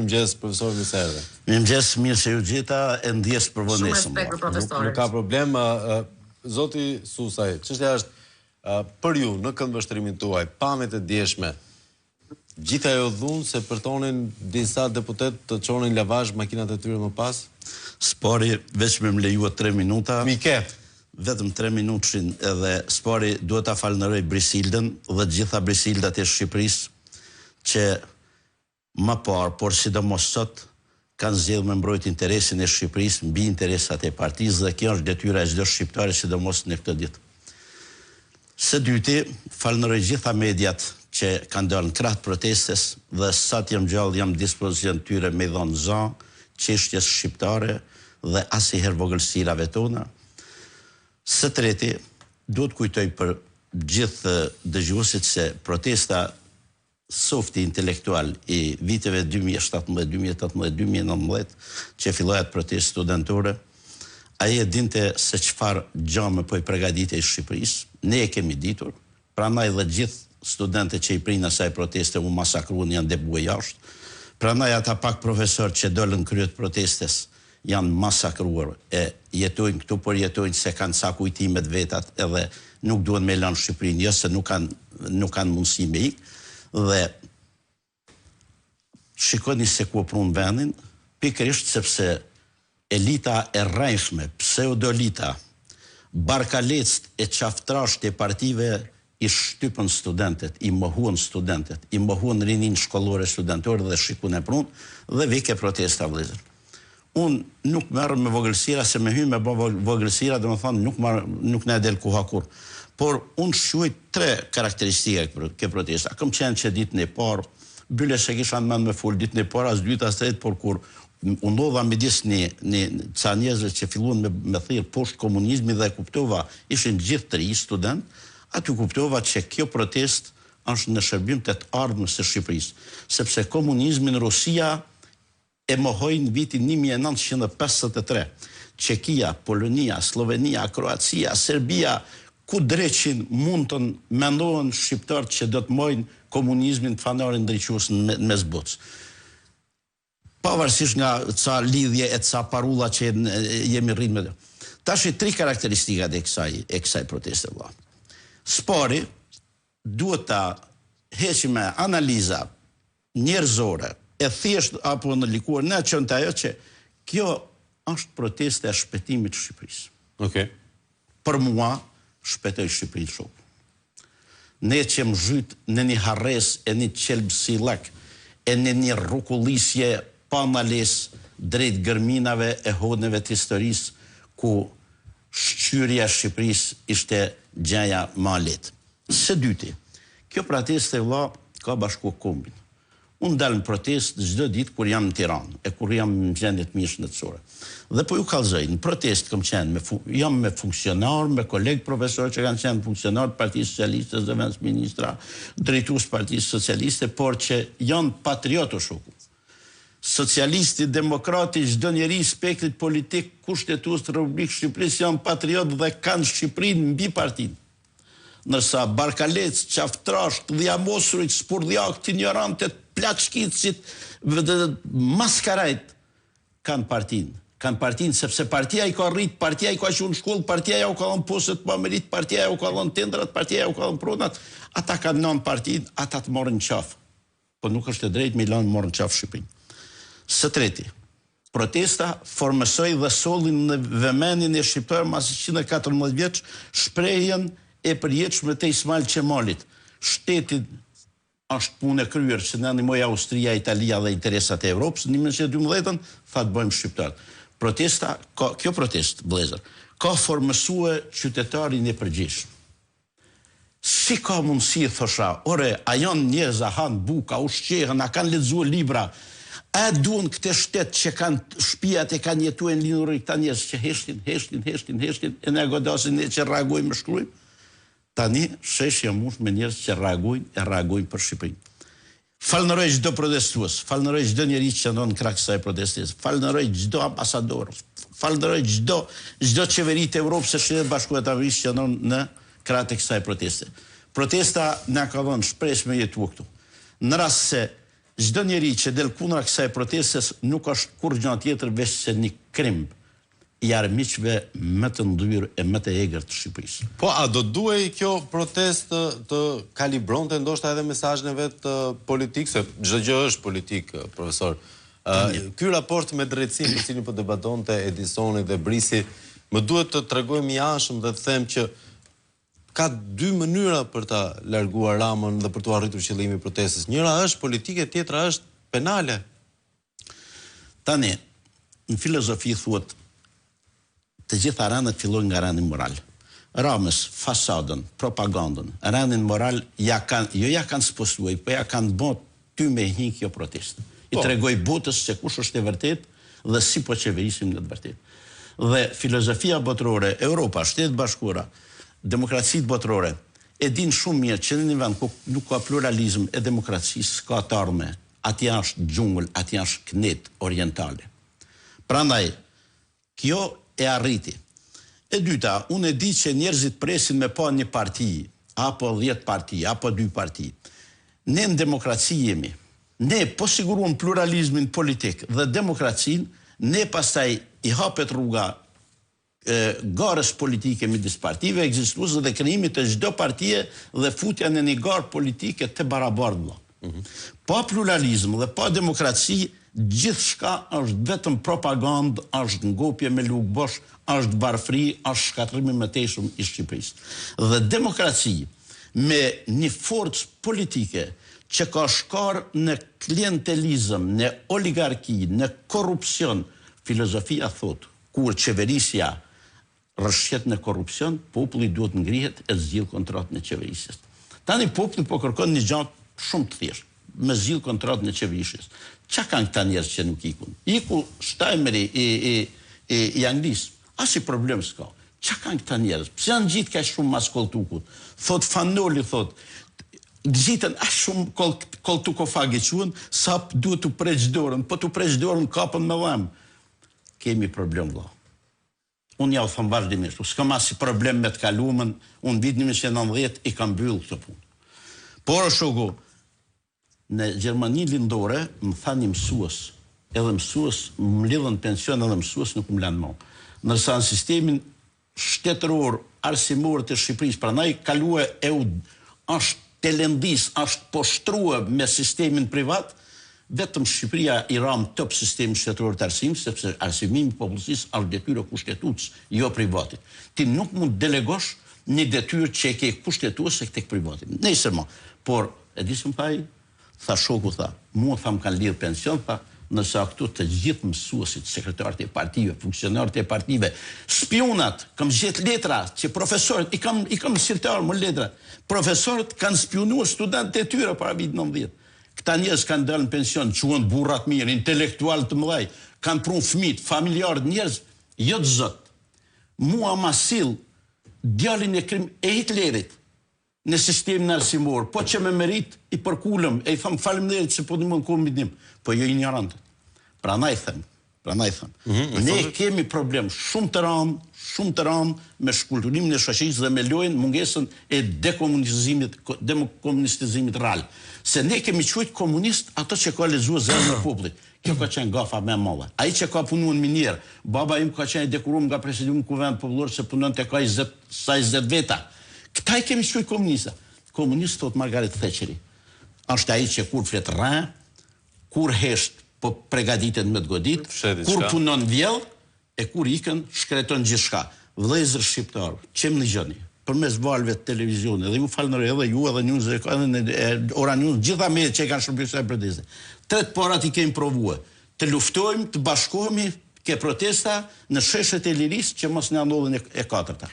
Mirëmëngjes, profesor, mirë se erdhe. Mirëmëngjes, mirë se ju gjeta e ndjesë për vonesën. Shumë respekt për profesorin. Nuk, nuk ka problem, zoti Susaj, çështja është për ju në këndvështrimin tuaj, pamjet e djeshme, gjithë ajo dhunë se përtonin disa deputetë të çonin lavazh makinat e tyre më pas? S'pari, veç me më lejua 3 minuta. Mike. Vetëm 3 minutshin edhe s'pari duhet ta falënderoj Brisildën dhe të gjitha Brisildat e Shqipërisë që më parë, por sidomos sot, kanë zgjedhur me mbrojtë interesin e Shqipërisë mbi interesat e partisë dhe kjo është detyra e çdo shqiptari sidomos në këto ditë. Së dyti, falënderoj gjitha mediat që kanë dalë në krah të protestës dhe sa të jem gjallë jam në dispozicion të tyre me i dhënë za çështjes shqiptare dhe asnjëherë vogëlsirave tona. Së treti, duhet të kujtoj për gjithë dëgjuesit se protesta Softi intelektual i viteve 2017, 2018, 2019, që filloi atë protestë studentore, ai e dinte se çfarë gjame po i pregaditej Shqipërisë, ne e kemi ditur, prandaj dhe gjithë studentët që i prinë asaj proteste u masakruan, janë dëbue jashtë, prandaj ata pak profesorë që dolën në krye të protestës janë masakruar e jetojnë këtu por jetojnë se kanë ca kujtime të vetat edhe nuk duan me lanë Shqipërinë jo se nuk kanë nuk kanë mundësi me ik dhe shikoni se ku e prunë vendin pikërisht sepse elita e rrejshme pseudoelita barkalecët e qaftrashët e partive i shtypën studentët, i mohuan studentët, i mohuan rininë shkollore studentore dhe shi ku na prunë dhe vike protesta vëllezër. Unë nuk merrem me vogëlsira se me hy me ba vogëlsira domethënë nuk marr nuk na del koha kurrë. Por unë shquaj tre karakteristika ke protesta. Kam qenë që ditën e parë, bile s'e kisha në mend me fol ditën e parë as dytë as tretë, por kur u ndodha midis një një ca njerëzve që filluan me me thirr poshtë komunizmi dhe e kuptova, ishin gjithë të ri studentë, Aty kuptova që kjo protestë është në shërbim të të ardhmes së Shqipërisë, sepse komunizmin Rusia e mohoi në vitin 1953. Çekia, Polonia, Sllovenia, Kroacia, Serbia, ku dreqin mund të mendohen shqiptarët që do të mohojnë komunizmin të fanarin ndriçues në mes botës. Pavarësisht nga ca lidhje e ca parulla që jemi rritë me to. Tashi tri karakteristikat e kësaj e kësaj proteste vëlla. S'pari duhet ta heqim me analiza njerëzore e thjeshtë apo ndërlikuar na çon te ajo që kjo është protesta e shpëtimit të Shqipërisë. Okej. Okay. Për mua shpëtoi Shqipërinë shoku. Ne që jem zhyt në një harresë e një qelbësillëk e në një rrokullisje pa ndalesë drejt gërminave e honeve të historisë ku shqyrja e Shqipërisë ishte gjëja ma e lehtë. Së dyti, kjo protestë vëlla ka bashku kombin. Unë dal në protestë çdo ditë kur jam në Tiranë e kur jam në gjendje të mirë shëndetësore. Dhe po ju kallzoj, në protestë kam qenë me jam me funksionarë, me kolegë profesorë që kanë qenë funksionarë të Partisë Socialiste, zëvendësministra, drejtues të Partisë Socialiste, por që janë patriotë o shoku. Socialisti, demokrati, çdo njeri i spektrit politik kushtetues të Republikës së Shqipërisë janë patriotë dhe kanë Shqipërinë mbi partinë. Ndërsa barkalecë, qaftrashët, dhjamosurit, spurdhjakët, injorantët, plaçkitësit, maskarajt kanë partinë. Kanë partinë sepse partia i ka rrit, partia i ka çu në shkollë, partia jau ka dhënë postet pa meritë, partia jau ka dhënë tendrat, partia jau ka dhënë pronat. Ata kanë lanë partinë, ata të marrin qafë. Po nuk është e drejtë me i lanë marrë në qafë Shqipërinë. Së treti, protesta formësoi dhe solli në vëmendjen e shqiptarëve mas 114 vjetësh shprehjen e përjetshme të Ismail Qemalit, shteti është punë e kryer që na ndihmoi Austria, Italia dhe interesat e Evropës në 1912-ën, tha të bëjmë shqiptarët. Protesta, ka, kjo protestë, vëllezër, ka formësue qytetarin e përgjegjshëm. Si ka mundësi, thosha, ore, a janë njerëz, a hanë bukë, a ushqehen, a kanë lexue libra, a e duan këtë shtet që kanë shpijat e kanë jetue në lindur këta njerëz që heshtin, heshtin, heshtin, heshtin, e na godasin ne që reagojmë e shkruajmë? Tani sheshi a mush me njerëz që reagojnë e reagojnë për Shqipërinë. Falënderoj çdo protestues, falënderoj çdo njeri që qëndron në krah kësaj proteste, falënderoj çdo ambasador, falënderoj çdo çdo qeveri të Evropës e Shteteve të Bashkuara të Amerikës që qëndron në krah të kësaj proteste. Protesta na ka dhënë shpresë me jetu këtu. Në rast se Çdo njeri që del kundra kësaj protestës nuk është kurrgjë tjetër veçse një krimb i armiqve më të ndyrë e më të egër të Shqipërisë. Po a do duhej kjo protestë të kalibronte ndoshta edhe mesazhin e vet politik, se çdo gjë është politikë, profesor. Ky raport me drejtësinë për cilin po debatonte Edisoni dhe Brisi, më duhet të tregohem i anshëm dhe të them që ka dy mënyra për ta larguar Ramën dhe për t'u arritur qëllimi i protestës. Njëra është politike, tjetra është penale. Tani, në filozofi thuhet të gjitha rendet fillojnë nga rendi moral. Ramës, fasadën, propagandën, rendin moral ja kanë, jo ja kanë spostue, po ja kanë bo tym e hi kjo protestë. I po. tregoi botës se kush është e vërtetë dhe si po qeverisim në të vërtetë. Dhe filozofia botërore, Europa, Shtetet e Bashkuara, demokracitë botërore, e dinë shumë mirë që në një vend ku nuk ka pluralizëm e demokraci, s'ka të ardhme, Atje është xhungël, atje është kënetë orientale. Prandaj, kjo e arriti. E dyta, unë e di që njerëzit presin me pa një parti, apo dhjetë parti, apo dy parti. Ne në demokraci jemi. Ne po siguruam pluralizmin politik dhe demokracinë, ne pastaj i hapet rruga garës politike midis partive ekzistuese dhe krijimit të çdo partie dhe futja në një garë politike të barabartë vëlla. Mhm. Pa pluralizëm dhe pa demokraci, gjithçka është vetëm propagandë, është ngopje me lugë bosh, është varfëri, është shkatërrim i mëtejshëm i Shqipërisë. Dhe demokraci me një forcë politike që ka shkarë në klientelizëm, në oligarki, në korrupsion, filozofia thotë, Kur qeverisja rrëshqet në korrupsion, populli duhet të ngrihet e të zgjidhë kontratën e qeverisjes. Tani populli po kërkon një gjë shumë të thjeshtë, me zgjidhë kontratën e qeverisjes. Ça kanë këta njerëz që nuk ikun? Iku Starmeri i i i, i Anglisë. Asnjë problem s'ka. Ça kanë këta njerëz? Pse janë ngjitë kaq shumë mas kolltukut? Thotë Fan Noli thotë, ngjiten aq shumë koll, kolltukofag i quhen, sa duhet t'u preç dorën, po t'u preç dorën kapen me dhëmbë. Kemi problem vëlla. Unë ja u them vazhdimisht, unë s'kam asnjë problem me të kalumen, unë në vitin 1990 i kam mbyllë këto punë. Por o shoku, në Gjermani lindore më tha një mësues, edhe mësues më lidhën pension edhe mësues nuk më lanë më. Ndërsa në sistemin shtetëror arsimor të Shqipërisë, prandaj kalue e u është telendis, është poshtrue me sistemin privat, vetëm Shqipëria i ra në top sistemit shtetëror të arsimit, sepse arsimimi i popullsisë është detyrë e kushtetutës, jo privatit. Ti nuk mund të delegosh një detyrë që e ke kushtetuese tek privati. Nejse mo, por e di si më tha ai? Tha shoku tha, mua tha më kanë lidhë pension tha, ndërsa këtu të gjithë mësuesit, sekretarët e partive, funksionarët e partive, spiunat, kam gjetë letra që profesorët, i kam i kam në sirtar më letra, profesorët kanë spiunuar studentët e tyre para vitit 90. Këta njerëz kanë dalë në pension, quhen burra të mirë, intelektualë të mëdhej, kanë prunë fëmijët, familjarët, njerëz jo të zot. Mua ma sill djalin e krim e Hitlerit, në sistemin arsimor, po që me meritë i përkulem e i them faleminderit se po ndihmon kombin tim, po jo injorantët. Prandaj them, prandaj them. Mm -hmm, ne kemi problem shumë të rëndë, shumë të rëndë me shkulturimin e shoqërisë dhe me lojën mungesën e dekomunizimit, dekomunistizimit real. Se ne kemi quajt komunist ato që ka lexuar Zërin e Popullit. Kjo ka qenë gafa më e madhe. Ai që ka punuar në minierë, baba im ka qenë i dekoruar nga Presidiumi i Kuvendit Popullor se punonte ka 20 sa 20 veta. Këta i kemi quajt komunista. Komunist thot Margaret Thatcheri. Është ai që kur flet rre, kur hesht po pregaditet me të godit, kur punon vjedh e kur ikën shkreton gjithçka. Vëllezër shqiptarë, që më dëgjoni, përmes valëve të televizionit, dhe ju falënderoj edhe ju edhe News edhe në Ora News, gjitha mediat që e kanë shërbyer kësaj proteste. Tre të parat i kemi provue. Të luftojmë, të bashkohemi ke protesta në sheshet e lirisë që mos na ndodhin e katërta.